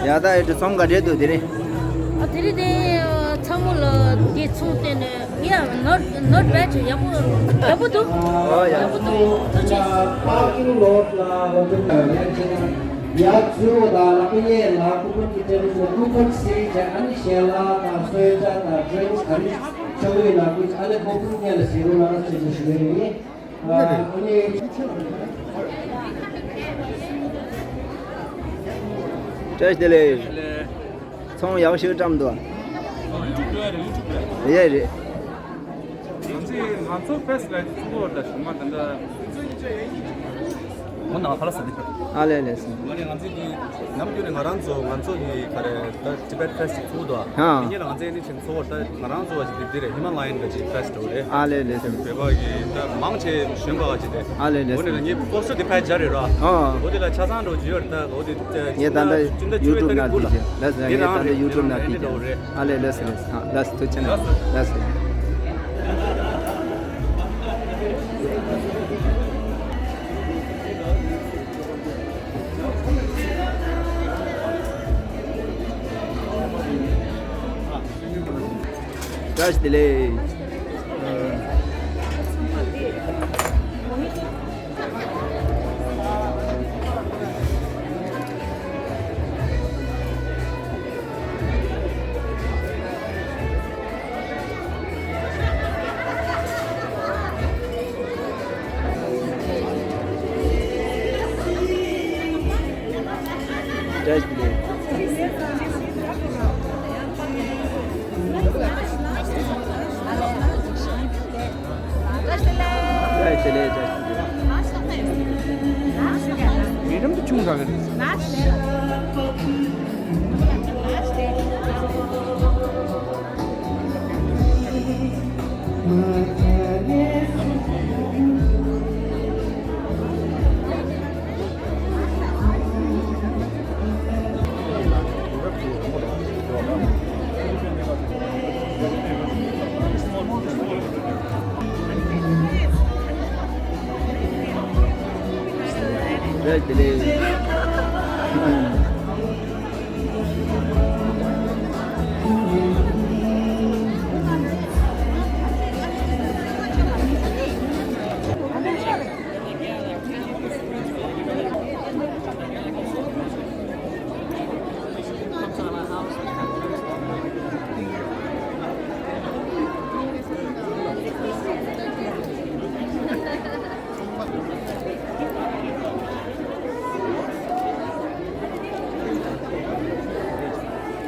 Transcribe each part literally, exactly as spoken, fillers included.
ཡ་ད་ཨེ་འདྲ་ཚོང་ག་འདྲས་འདུག་དེ་རིང་། ཨ་དེ་རིང་དེ་ཚང་མ་ལ་དེ་ཚོང་བལྟས་ནས། Yeah, not, not bad. ཡག་པོ་ཡག་པོ་འདུག་ཨོ་ཡ། ཡག་པོ་འདུག་ཐུགས་རྗེ་ཆེ། Parking lot ལ་ཡར་ཚུར་དང་ལག་པ་གཡས་ལ་ཀུ་པོན་གྱི་ཊེ་ལི་ཕོན། ཀུ་པོན་ཟེར་བྱས་ཨ་ནི་ཞལ་ལག་དང་གསོལ་ཇ་དང་ཌི་རིང་ཀི་ག་རེ་ཆགས་ཀྱི་ཡོད་ན་ཀུ་ཨ་ནི་ཀུ་པོན་སྔོན་ལ་ཟིན་རོགས་གནང་ཟེར་ཞུ་གི་ཡིན། ཨ་ནི། བཀྲ་ཤིས་བདེ་ལེགས། ཚོང་ཡག་ཤོས་བཀྲམ་འདུག་ཨ། ཡོ་ཊུབ་ལ་རེད། ཡོ་ཊུབ་ལ་རེད། ཡོད་རེད། ང་ཚོས་ང་ཚོ་ཕེ་སི་ལ་ཚུགས་པ་ད་ཞུ་མ་ད་ད། ཁོ་ན་ཁ་ལ་ས་དེ། ཨ་ལེ་ལེ་སོང་། ང་ནི་ང་ཚོ་གི་ནམ་རྒྱུན་ནས་ང་རང་ཚོ་ང་ཚོ་གི་ག་རེ་ད་ཊི་བེཊ་ཕེ་སི་ཅིག་ཚུགས་འདུག་ཨ། ཧ། དེ་ཉིད་ལ་ང་ཚོའི་ནི་ཆེན་ཚོགས་ད་ང་རང་ཚོ་བ་ཞིག་སྡེབ་སྡེ་རེད། ཧི་མ་ལ་ཡན་ག་ཅིག་ཕེ་སི་ཊི་འདྲ་བོ་རེད། ཨ་ལེ་ལེ་སོང་། བོད་པ་གི་ད་མང་ཆེ་གཞོན་པ་བ་ཅིག་རེད། ཨ་ལེ་ལེ་སོང་། འོ་ནི་ལ་ངའི་པོ་སི་ཊར་དེ་ཕར་སྦྱར་རེད་ར། ཨ། འོ་དེ་ལ་ཆ་ཚང་འགྲོ་རྒྱུ་ཡོད་རེད། ད་འོ་དེ་ངས་ད་ལྟ་ཡུ་ཊུབ་ནང་བསྡུས་ཀྱི་ལགས་སོ། ངས་ད་ལྟ་ཡུ་ཊུབ་ནང་བསྡུས་ཀྱི་ཨ་ལེ་ལེ་སོང་ལེ་སོང་། ཨ་ལེ་སོང་། ཐུགས་རྗེ་ཆེ་ལེ་སོང་། བཀྲ་ཤིས་བདེ་ལེགས། བཀྲ་ཤིས་བདེ་ལེགས། བཀྲ་ཤིས་བདེ་ལེགས། བཀྲ་ཤིས་བདེ་ལེགས། ཡི་དམ་དུ་ཆུང་དྲགས་ཀྱི་རེད། བཀྲ་ཤིས་བདེ་ལེགས།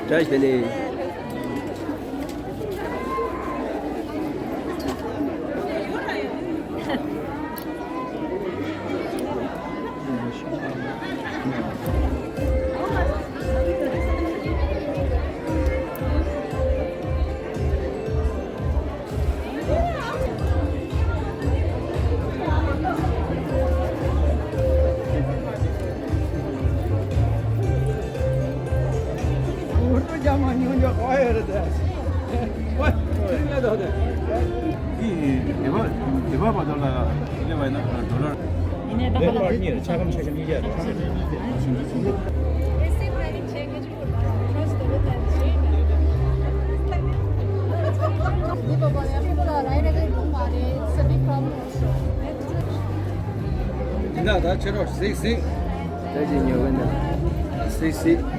བཀྲ་ཤིས་བདེ་ལེགས། ད་ཕྱི་རོགས་གཟིགས་གཟིགས། ད་ཅི་ཉོ་གི་འདུག་གཟིགས་གཟིགས།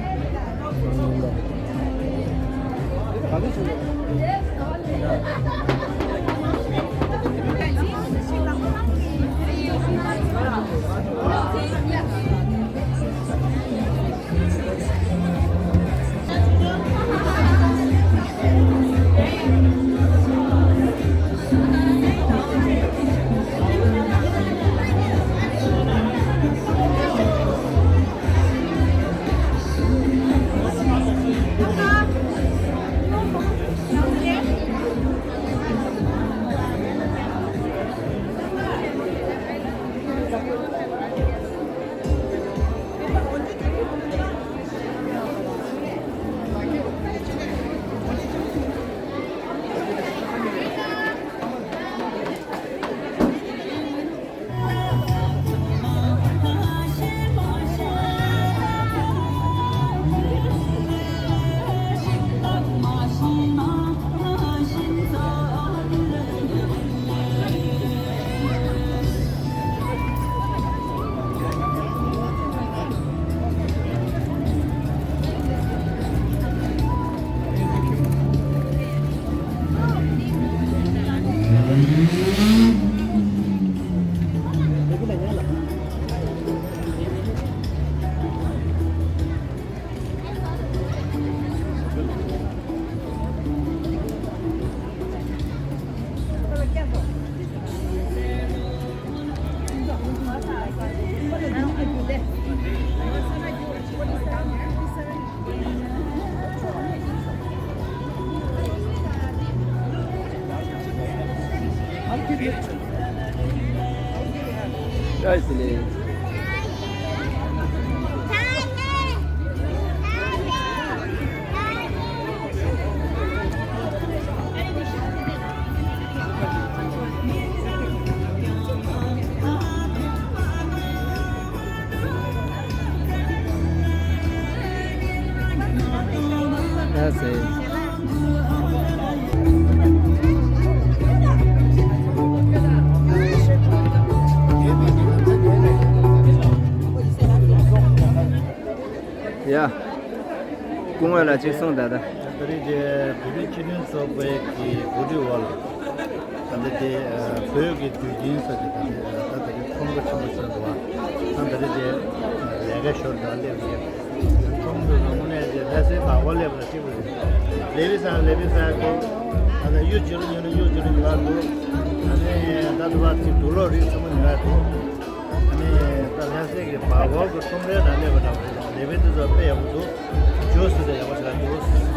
ཡ། སྐུ་ངོ་ལ་གཅིག་གསུངས་ད་ལྟ། ད་རེས་དེ་བོད་རིགས་སྤྱི་མཐུན་ཚོགས་པའི་གི་གོ་སྒྲིག་འོག་ལ། ད་ལྟ་དེ་བོད་ཀྱི་དུས་ཆེན་ཟེར་ཏེ་ད་ལྟ་ད་ལྟ་ཁྲོམ་སྐོར་ཆེན་པོ་ཞིག་འདུག་བ། ད་ད་ལྟ་དེ་ལས་ཀ་ཞོར་དུ་སླེབས་ཀྱི། ཁྲོམ་དུ་རང་ངོས་ནས་ལྷ་སའི་བར་སྐོར་སླེབས་པ་ལ་གཅིག་པ་རེད། ལེ་བི་སང་ལེ་བི་སང་གོ། ད་ལྟ་གཡུ་བྱི་རུ་ཉོ་ན་གཡུ་བྱི་རུ་ཉོ་ལ་འདུག་ད་ནི་ད་དུ་བ་ཚིག་དུག་ལོག་རིགས་ཚང་མ་ཉོ་ལ་འདུག་ཨ་ནི་ད་ལྷ་སའི་གི་བར་སྐོར་གི་ཁྲོམ་རའི་ནང་སླེབས་པ་འདྲ་བ་རེད། ལེ་བི་དེ་ཚོ་དཔེ་ཡག་པོ་འདུག་ཇུས་དེ་ཡག་པོ་ཞིག་འདུག